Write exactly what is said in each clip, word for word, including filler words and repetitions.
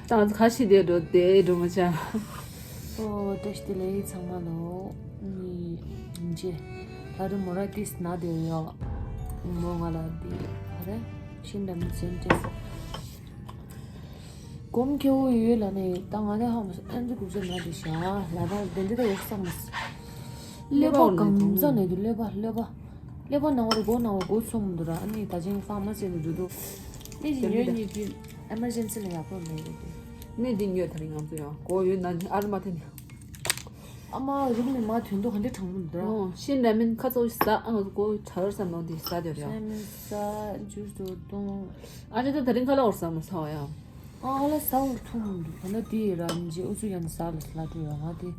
ཏང་ཁ་ཤི་དེ་འགྲོ་དེ་འགྲོ་མ་ཆ། ཨོ་བཀྲ་ཤིས་བདེ་ལེགས་ཚང་མ་ལོ། ཉི་ཉི་ཅེ། ད་རུ་མོ་ར་ཏིས་ན་དེ་ཡོ། མོ་ང་ལ་དེ་ཧ་རེ་ཤིན་ད་མི་ཟེན་ཏེ། གོམ་ཁེ་བོ་ཡོད་ལ་ནི་ད་ང་ལ་ཧ་མ་སོ་ཨན་ཛི་གུག་ཟེ་ན་དེ་ཤ་ལ་ད་དེ་འདྲ་ད་ཡོད་ས་མ་སོ། ཀླད་པ་གང་ཙམ་ནས་དུ་ཀླད་པ་ཀླད་པ། ཀླད་པ་ནང་བར་མགོ་ནང་བར་མགོ་ཚུམ་འདུག་ར། ཨ་ནི་ད་ཅིང་ཧྥ་མ་སི་ནས་འགྲོ་འདུག་ནས་ཅི་ཉོས་ཉིད་ཀྱི་ཨེ་མར་ཇེན་སི་ལ་ཡག་པོ་མེད་རེད་དེ། ནས་འདི་ཉོས་ད་རིང་ང་ཚོ་ཡང་གོ་ཡོད་ན་ཨ་རི་མ་ཐེ་ནས། ཨ་མ་རུམ་ནས་མ་ཐོན་དུ་ག་འདྲ་གྲང་མོ་འདུག་ར། ཨོ་ཤིན་ར་མིན་ཁ་ཚོ་ཟ་ཨ་ང་ཚོ་གོ་ཆ་ར་ས་ནོ་འདི་ཟ་དེ་ར། ཤ་མིན་ཟ་ཇུས་དུ་བཏུང་། ཨ་ཅེ་ད་ད་རིང་ཁ་ལ་འོར་ས་མ་ཟ་བ་ཡང་། ཨ་ལ་ས་འོར་ཐུང་འདུག་ད་ན་དེ་ར་ཉིན་ཅེ་ཨུ་ཚུ་ཡང་ཟ་ལ་ལ་ཏུ་ཡོང་ང་དེ།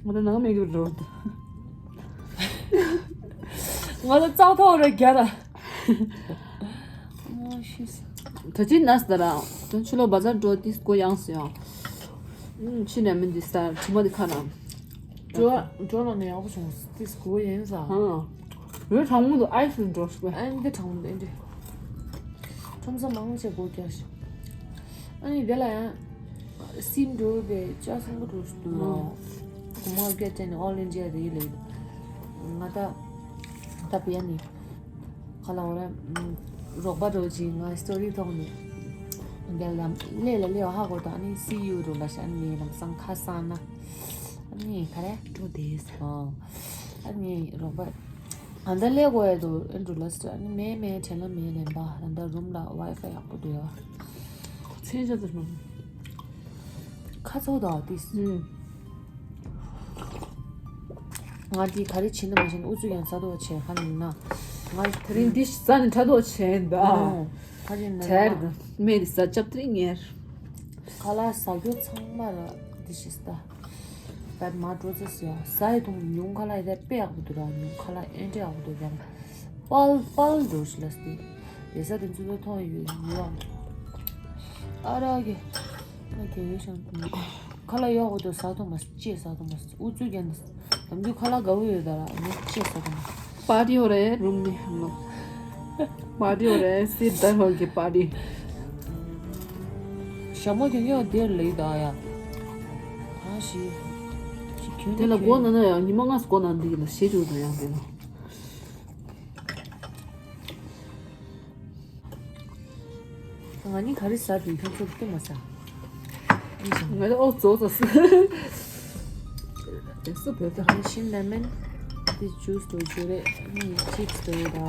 ང་ད་ནང་མེད་གི་རོ། ང་ད་ཙག་ཐོག་རེ་རྒྱ་ར། ཨོ་ཤི། ད་ཅི་ནས་ད་ར། དོན་ཆུ་ལོ་བ་ཛར་འགྲོ་ཏིས་གོ་ཡང་སི་ཡང་། ཨུམ་ཕྱི་ནས་མིན་འདི་ས་ཁྲི་མ་འདི་ཁ་ན། འགྲོ་འགྲོ་ལ་ནས་ཡག་པོ་བྱུང་ཏིས་གོ་ཡིན་ས། ཧང་། རོས་གྲང་མོ་འདུག་ཨའི་སི་འགྲོ་ཤི་པས། ཨ་ནི་འདི་གྲང་མོ་འདི་འདི། ཁྲོམ་ས་མང་ཆེ་སྒོ་རྒྱག་ཤག་ཨ་ནི་དེ་ལ་ཡང་། སིམ་འགྲོ་བའི་ལྕགས་སྲིན་པོ་འགྲོ་ཤི་འདུག་ལོ། གོ་མ་སྐད་ཅན་ནི་ཨོ་ལེན་ཇི་ཡ་རེད་ལེ། ང་ད། ད་པི་ཡ་ནི། ཁ་ལ་འོ་ར། རོགས་པ་འགྲོ་ཅིག་ང་སི་ཊོ་རི་ཐོག་ནས། དེ་ལ་ལས་ལ་ལས་ཧ་གོ་ད་ནི་སི་ཡུ་རུ་ལ་ཤ་ནི་ལམ་སང་ཁ་སང་ན། ཨ་ནི་ག་རེ། འགྲོ་དེས། ཨོ། ཨ་ནི་རོགས་པ། ཨ་ད་ལས་གོ་ཡ་དུ་ཨེ་འགྲོ་ལ་སི་ཊོ་ཨ་ནི་མེ་མེ་ཁྲེ་ལ་མེ་ལེན་པ་ཨ་ད་རུམ་ལ་ཝའི་ཕའི་ཡག་པོ་འདུག་ཡ། ཚེ་ཆ་དུ་རུམ། ཁ་ཚོ་དང་ཏིས། ང་འདི་ག་རེ་བྱེད་ན་མ་བྱེད་ན་ཨུ་ཚུགས་ཡང་ཟ་དོ་བྱས་ཁ་ནི་ན། ང་དེ་རིང་འདི་ཟ་ནི་ཁྲ་དོ་བྱས་འདའ། ཁ་ཅིག་ན་དྲེར་མེ་དི་ཟ་ཅབ་ཏྲི་ངེར། ཁ་ལག་ཟ་རྒྱུ་ཚང་མ་ར་འདི་ཞིག་ཟ། བད་མ་འགྲོ་ཚེ་ཟ་ཟ་ཡི་དུང་ཉུང་ཁ་ལག་ཡི་དེ་དཔེ་ཡག་པོ་འདུག་ར། ཉུང་ཁ་ལག་ཨེ་འདྲ་ཡག་པོ་འདུག་ཀྱང་། པལ་པལ་འགྲོ་ཞིག་ལ་སྟེ། ཡེ་ས་དེ་ཚོ་ཚོ་མཐོང་ཡོད་ཡོད་ཨང་། ཨ་ར་གེ། ང་གེ་ཡོད་ཤང་ཁ་ལག་ཡོག་གོ་དོ་ཟ་དོ་མ་ཅེས་ཟ་དོ་མ་ཨུ་ཚུགས་ཀྱང་། དམ་རྒྱུ་ཁ་ལག་དགའ་བོ་ཡོད་ད་ར་ནི་ཅེས་ཟ་དོ་མ། པར་ཡོད་རེད་རུམ་ནི་ཧམ་ལོ། པར་ཡོད་རེད་སི་ད་ཧོ་གི་པར་ཡོད། ཞྭ་མོ་ཁྱོད་ཡོད་དེར་ལེགས་ད་ཡ། ཧ་ཤི། ཤི་ཁྱོད་དེ་ལ་སྒོ་ན་ན་ཡང་ཉི་མ་ལྔ་སྒོ་ན་འདི་ལ་ཞེ་ཅུག་ད་ཡང་དེ་ལ། ང་ནི་ག་རེ་ཟ་དུས་ཁྱོད་ཚོ་ལྟོས་མ་ཟ། ང་ལ་ཨོ་ཙོ་ཙོ་ཟ། དེ་སུ་བོད་ད། ང་ཤིན་ལ་མེན། དེ་ཇུས་དུ་ཇུ་རེ་ནི་ཅིབས་དུ་ད། དེ་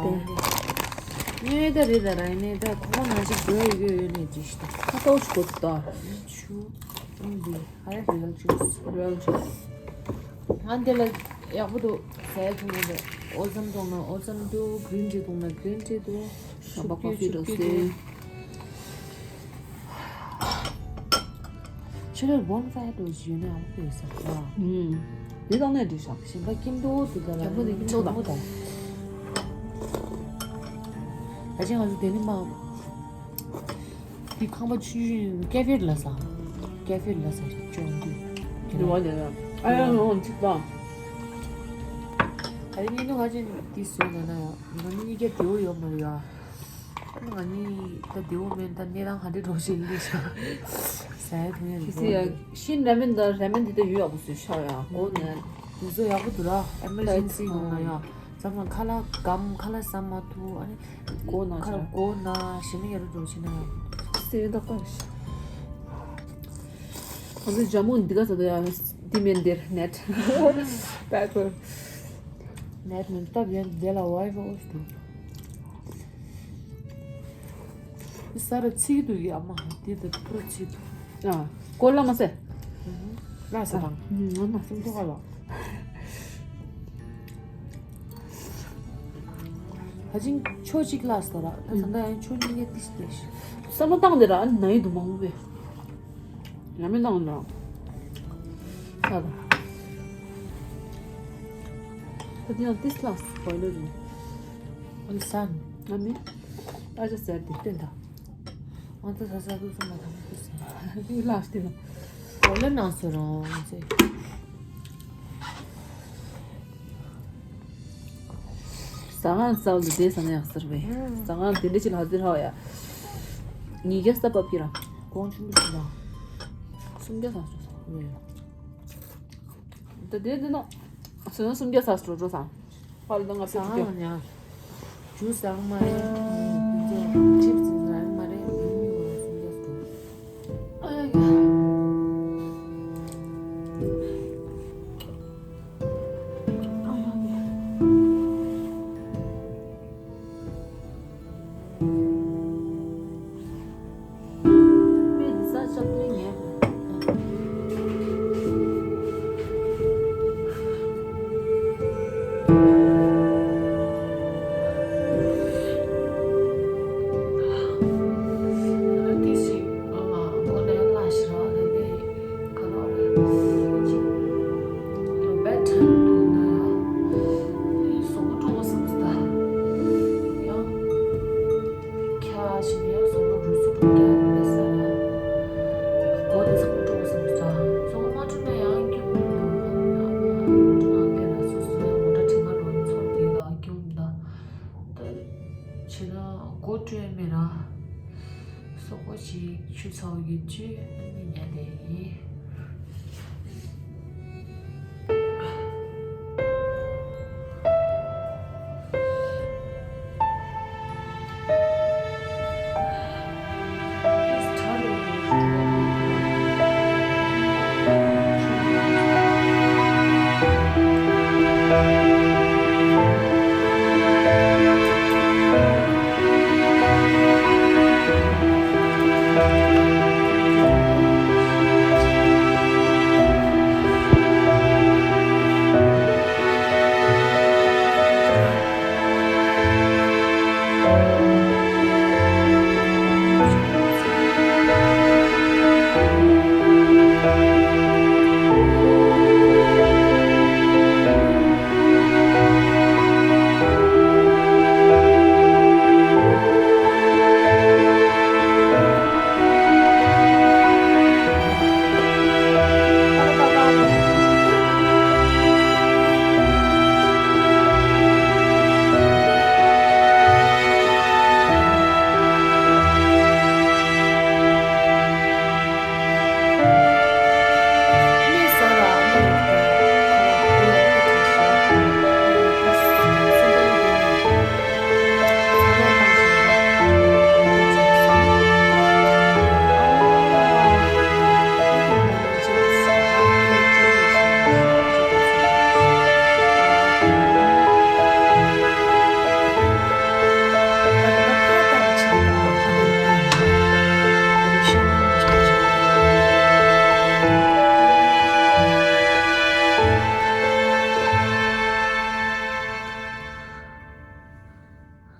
ནི་ད་རེད་ད་ར་ནི་ད་ཁོ་ཁོ་ན་ཅིག་བོད་ཡོད་ཡོད་ནི་ཅིག་ད། ཁ་ཏོ་ཞིག་གོ་ད། ཆུ། ཨང་དེ། ཨ་རེ་རི་ལ་ཇུས། རི་ལ་ཇུས། ང་འདི་ལ་ཡག་པོ་འདུག་ཟས་འཐུང་གི་འདུག་ཨོ་ཙམ་འཐུང་ན་ཨོ་ཙམ་འདུག་གི་རིན་ཅི་འཐུང་ན་གི་རིན་ཅི་འདུག་ཤོག་གུ་ཤོག་གུ་འདུག་སེ། ཕྱི་ལོར་བོན་ཕ་ཡ་འགྲོ་ཞིག་ཡོད་ན་ཡག་པོ་ཡོད་ས་རེད། ཨུམ། འདི་དང་ནས་འདྲི་ཤག་གཞན་པ་ཀིམ་ཏོ་འདི་དང་ལ་ཀིམ་ཏོ་འདི་ཀིམ་ཏོ་དང་། ད་ཅི་ང་ཚོ་དེ་ནི་མ། འདི་ཁང་པ་ཆུང་ཆུང་ཀེ་ཧྥེ་ལ་ས། ཀེ་ཧྥེ་ལ་ས་ཅོང་དུ། འདི་བ་ལས་ཨ་ཡ་ནོ་ཅིག་དང་། ཨ་ཡ་ནི་ནུ་ཧ་ཅན་འདི་སུ་ན་ན་ཡ། ང་ནི་ཡི་གེ་དེའུ་ཡོད་མ་རེད་ཡ། ཨ་ནི་ང་ནི་ད་དེའུ་མེན་ད་ནེ་རང་ཧ་འདྲེ་འགྲོ་ཞིག་ཡིན་ས། ས་ཡ་ཐུང་ཡ་ཁི་སི་ཡ་ཤིན་ར་མེན་ད་ར་མེན་འདི་ད་ཡོད་ཡག་པོ་སུ་ཤ་ཡ་གོ་ནས། དེ་ཚོ་ཡག་པོ་འདུག་ར་ཨེ་མར་ཇེན་སི་ཡོང་ན་ཡ། ཙམ་ལ་ཁ་ལག་སྐམ་ཁ་ལག་ཟ་མ་ཐུབ་ཨ་ནི། མགོ་ན་ཁ་ལག་ཆ། མགོ་ན་ཞི་མི་ཡ་རུ་འགྲོ་ཕྱིན་ན་ཡང་། སེ་ད་ཀ་ཤ། ང་ཚོ་ཇ་མོ་འདི་ག་ཟ་ད་ཡ་འདི་མེན་འདིར་ནེཊ། པེ་པར། ནེཊ་མེན་སྟབས་ཡན་དེ་ལ་ཝའི་ཕའི་འོ་ཞིག་འདུག་ས་ར་ཚིག་འདུག་ཡ་མ་འདི་ད་པུ་ར་ཚིག་འདུག་ཨ། ཀོ་ལ་མ་སེ། ལ་ས་དང་། ང་ན་སེམས་ཐོག་ལ། ད་ཅིང་ཆོས་གཅིག་ལ་ས་ར་ད་ད་ད་ཡང་ཆོས་གཉིས་ཀ་ཏིས་ཏེ་ཤི། བསམ་བློ་བཏང་དེ་ར་ཨ་ནི་ན་ཡི་དུ་མང་པོ་བས། ཡ་མི་བཏང་ན། ས་ར། ད་དེ་ཡང་ཏིས་ལ་ས་བོ་ལོ་རུ། ཨ་ལ་ས་ན། ཨ་མི། ཨ་ཅག་ཟེར་དེ་བསྟན་ད། ང་ཚོ་ས་ས་ཁུག་སུ་མ་ཐང་ཁུག་སུ། ལགས་ཏེ་ན། གོ་ལ་ནང་སུ་རང་ཚེ། ཟ་ཁང་ས་འདི་དེ་ས་ན་ཡག་ཟེར་བས། ཟ་ཁང་དེ་འདྲ་ཅིག་ལ་ཧ་ཟེར་ཧ་ཡ། ཉིས་བརྒྱ་ས་བབས་ཀྱི་ར། གོང་ཆུང་དུ་ཞིག་ལ། སུམ་བརྒྱ་ས་སོ་ས། ད་དེ་དེ་ན། སོ་ན་སུམ་བརྒྱ་ས་སོ་འགྲོ་ས། ཧ་ལ་ད་ང་ཚོ་ས་ཡང་ཡང་། ཇུས་ཡང་མ་རེད། ཅིབ་སི་ཡང་མ་རེད། མི་མི་གོ་སུམ་བརྒྱ་ས་འགྲོ། ཨ་ཡ། ད་བྱས་ན་སྒོ་སྤྲོད་མེད་ར། སོག་པོ་ཞིག་ཆུ་ཚ་བོ་ཡོད་ཆུ་ཨ་ནི་ཉལ་བསྡད་ཡིན།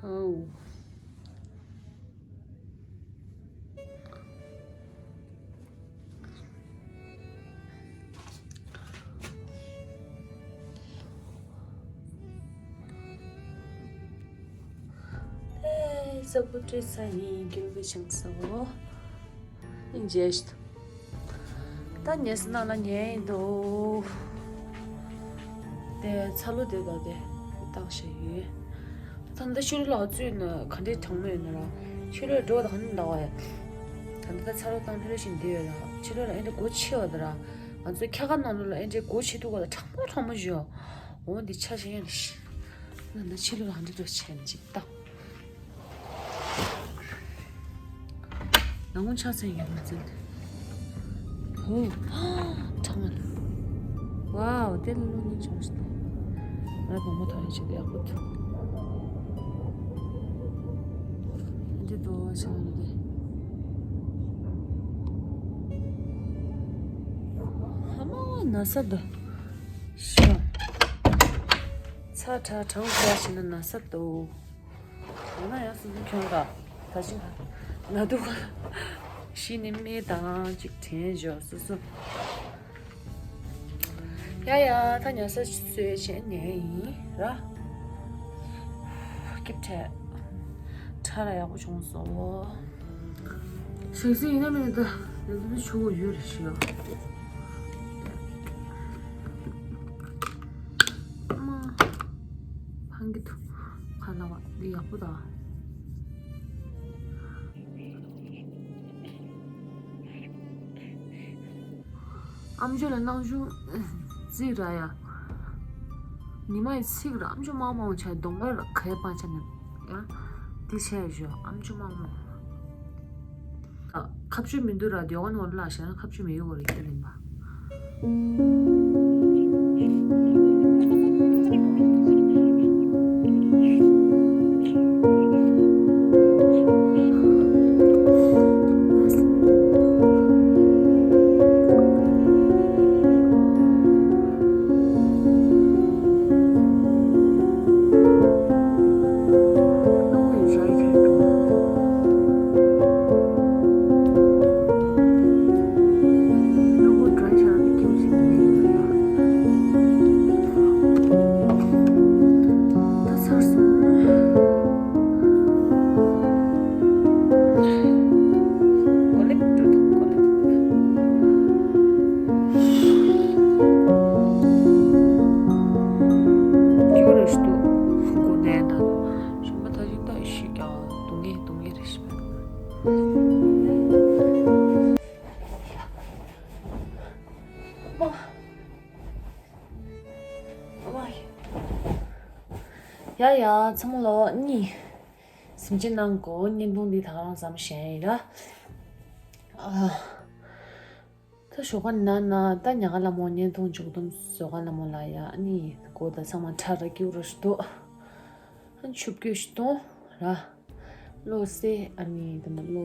ཧོ། ཨེ། ས་བུ་ཏྲི་ས་ཡིན་རྒྱུ་གི་ཆང་ས་བོ། ཨིན་ཇེ་ཤི། ད་ཉལ་ས་ནང་ལ་ཉལ་ཡིན་འདུག་དེ་ཚ་ལུ་དེ་དག་དེ་བཏང་བཞག་ཡོད། ད་ལྟ་ཕྱི་རོལ་ལ་བཙུད་ན་ག་འདྲའི་གྲང་མོ་ཡོད་ན་ར། ཕྱི་རོལ་འགྲོ་དང་ནི་འདའ་བ་ཡ། ད་ལྟ་ཚ་ལུ་བཏང་ཕྱི་རོལ་ཞིག་འདི་ཡོད་ར། ཕྱི་རོལ་ལ་ཨེ་འདྲ་སྒོ་ཕྱེ་བ་དེ་ར། ང་ཚོའི་ཁྱ་ཁ་ནང་ལོགས་ལ་ཨེ་འདྲའི་སྒོ་ཕྱེ་དུས་ག་ལ་གྲང་མོ་གྲང་མོ་བཞིན། འོ་འདི་ཆ་ཞིག་ཡང་ཤི། ན་ན་ཕྱི་ལོགས་ལ་འདི་འདྲ་བྱས་ནས་ཅིག་ལྟ། ནང་ངོ་ཆ་ཚང་ཡོད་མ་ཚད། ཧོ། གྲང་ང་། ཝའོ། དེ་ལ་ལོ་ཉིན་བྱུང་ཞིག་ང་བུ་མོ་ཐོག་ཡིན་ཞིག་ཡག་པོ་ཐུག་འདི་དོ་བ་ཆ་ལ་འདི། ཧ་མ་ན་ས་འདི། ཤོ། ཚ་གྲང་གྲང་ཚ་ཞིག་ན་ན་ས་འདུག་ང་ཡང་སུ་འདུག་ཁྱོད་ར། ད་ཅི་ང་འདུག་ཤི་ནི་མེད་དང་ཅིག་དྲན་བཞག་སུ་སུ། ཡ་ཡ། ད་ཉལ་ས་བཟོས་བྱས་ཉལ་ཡིན་ར། སྐྱིད་བྲལ། ཁྲ་ལ་ཡག་པོ་བྱུང་སོང་། ཞིག་སི་ཡིན་ན་མིན་ད་ལ་དུ་ཆུ་བོ་ཡོད་རེད་ཤི་ཡ། མ། ཕང་གི་ཐུ། ཁ་ན་བ་འདི་ཡག་པོ་ད། ཨམ་ཅོག་ལ་སྣང་ཆུང་རྩིས་ར་ཡ། ཉི་མ་ཡི་ཚིག་ར་ཨམ་ཅོག་མང་མང་ཆ་གདོང་པར་གས་པ་ཆ་ནས་ཡ། དེ་ཆ་ཡ་ཞོ་ཨམ་ཅོག་མང་མང་། ཁ་ཆུ་མི་འདུག་ར་དེ་ག་ནོར་ལ་ཤ་ན་ཁ་ཆུ་མི་ཡོད་གོ་རེ་ཁྱེད་ལེན་པ། རིམ་པ་ད་ཅིག་ད་ཤི་ཀྱང་སྡུག་བསྔལ་སྡུག་བསྔལ་རེ་ཞིག་པ། ཡ་ཡ་ཚང་མ་ལོ་གཉིས། སེམས་ཅན་ནང་གོ་བརྙན་ཐུང་འདི་ད་རང་ཙམ་བཤད་ཡིན་ར། ཨ། ད་ཞོགས་ཀ་ན་ན་ད་ཉག་ག་ལ་མོ་བརྙན་ཐུང་མཇུག་བསྡོམས་བཟོ་ག་ལ་མོ་ལ་ཡ་ཨ་ནི་གོ་ད་ཚང་མ་ཁྲ་ར་སྐྱུག་ར་ཞིག་འདུག་ཨ་ཆུ་སྐྱོ་ཞིག་གཏོང་ར། བློ་སེ་ཨ་ནི་ད་མ་བློ་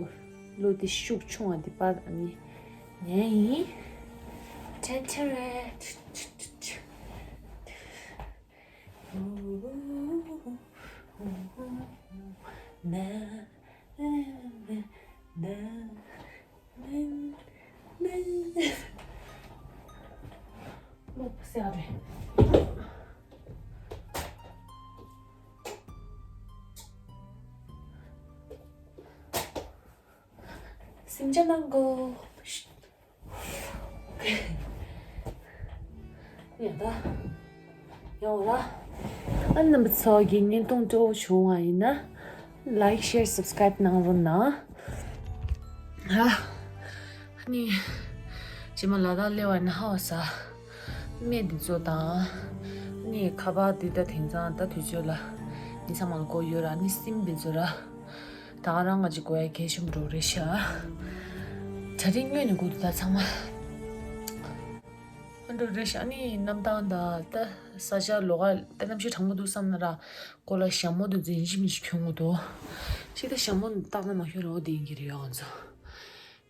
བློ་དེ་ཤུགས་ཆུང་བ་དེ་པར་ཨ་ནི་ཉན་ཡིན། ཁྲ་ཁྲ་ར། ན། ན། ན། ན། ན། ན། ལོག་སེ་ཨ་རེ། སེམས་ཅན་ནང་གོ། ཡ་ད། ཡོང་ར། ཨ་རྣམ་པ་ཚོ་གི་བརྙན་ཐུང་སྤྲོ་བོ་བྱུང་བ་ཡིན་ན། Like, share, subscribe གནང་རོགས་གནང་། ཧ། ཨ་ནི། རྗེས་མ་ལ་དྭགས་སླེབས་པ་ཡིན་ན་ཧ་བ་ས། སྨན་འདི་ཚོ་དང་། ཨ་ནི་ཁ་པར་འདི་ད་དེང་སང་ད་དུས་ཚོད་ལ། འདི་ཚང་མ་ལ་དགོས་ཡོད་ར་ཨ་ནི་སིམ་འདི་ཚོ་ར། ད་ག་རང་ང་ཅིག་དགོས་ཡ་གལ་ཆེན་པོ་འགྲོ་རེད་ཤག་གྲ་སྒྲིག་སྔོན་ནས་དགོས་འདུག་ད་ཚང་མ། ཨ་འགྲོ་རེད་ཤག་ཨ་ནི་གནམ་ཐང་ད་ད་ས་ཆ་ལོགས་ཀ་ད་གནམ་གཤིས་གྲང་མོ་འདུག་བསམ་ན་ར་ཀོ་ལ་ཞྭ་མོ་དེ་ཚོ་ཡིན་གཅིག་མིན་གཅིག་གྱོན་དགོས་འདུག་ཅིག་ད་ཞྭ་མོ་བཏགས་ན་མ་གྱོན་རོགས་དེ་ཡིན་གྱི་རེད་ཡ་ང་ཚོ།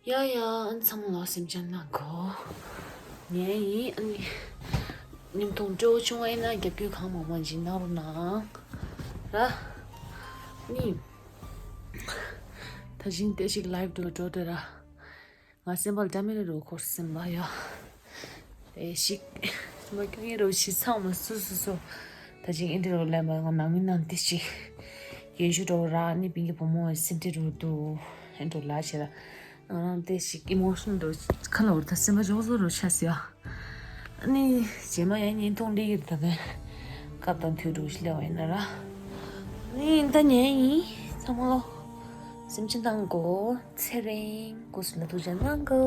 ཡ་ཡ་ཨ་ནི་ཚང་མ་ལ་སེམས་ཅན་ནང་གོ་ངས་ཡིན། ཨ་ནི་བརྙན་ཐུང་སྤྲོ་བོ་བྱུང་བ་ཡིན་ན་རྒྱབ་སྐྱོར་གང་མང་མང་ཅིག་གནང་རོགས་གནང་ར། ཨ་ནི། ད་ཅིང་བལྟས་ཤིག་ལའིབ་འགྲོ་འགྲོ་དེ་ར། ང་སེམས་པ་ལ་འདྲ་མི་རེ་རོ་འཁོར་སེམས་པ་ཡ། བལྟས་ཤིག་མ་སྐྱོ་ངེ་རོ་ཞི་ཚང་མ་སུ་སུ་སུ། ད་ཅིང་ཨིན་དྲི་རོ་ལས་མ་ང་ནང་མི་ནང་བལྟས་ཤིག་ཡོན་ཞུ་འགྲོ་ར་ནི་པིང་གི་བུ་མོ་སེམས་ཁྲལ་རོ་འདུག་ཨིན་དྲི་རོ་ལ་བྱེད་ར། ང་རང་བལྟས་ཤིག་ཨི་མོ་ཤན་རོ་ཁ་ལ་འོར་ད་སེམས་པ་རོ་སོ་རོ་ཆ་སི་ཡ། ཨ་ནི་རྗེས་མ་ཡང་བརྙན་ཐུང་སླེབས་ཀྱི་རེད་ད་གིན། སྐབས་དང་དུས་འགྲོ་ཞིག་སླེབས་པ་ཡིན་ན་ར། ཨ་ནི་ད་ཉན་ཡིན་ཚང་མ་ལོ། སེམས་ཅན་དང་གོ་ཚེ་རིང་སྐུ་གཟུགས་ལ་ཐུགས་ཅག་གནང་གོ་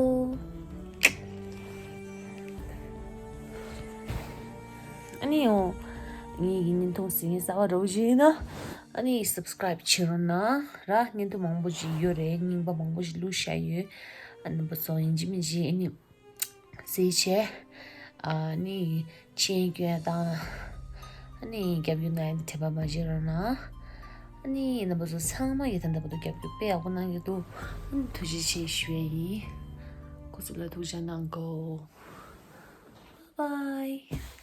ཨ་ནི་ཡོ། ངའི་ཡིན་བརྙན་ཐུང་གཟིགས་མཁན་གསར་པ་འདྲ་བོ་ཞིག་ཡིན་ན། ཨ་ནི་སབ་སི་ཀ་རའིབ་བྱེད་རོགས་གནང་ར། བརྙན་ཐུང་མང་པོ་ཞིག་ཡོད་རེད། རྙིང་པ་མང་པོ་ཞིག་བླུགས་བཞག་ཡོད། ཨ་ནི་བུ་ཚོ་ཡིན་གཅིག་མིན་གཅིག་ཨ་ནི། གཟིགས་བྱས། ཨ་ནི་མཆན་སྐྱོན་དང་། ཨ་ནི་རྒྱབ་སྐྱོར་གནང་ཡ་དེ་དྲན་པ་མ་བརྗེད་རོགས་གནང་། ཨ་ནི་རྣམ་པ་ཚོ་ཚང་མ་ཡི་ད་ལྟ་བར་དུ་རྒྱབ་སྐྱོར་དཔེ་ཡག་པོ་གནང་གི་འདུག་ཨ་ནི་ཐུགས་རྗེ་ཆེ་ཞུ་ཡ་ཡིན། སྐུ་གཟུགས་ལ་ཐུགས་ཅག་གནང་གོ Bye bye.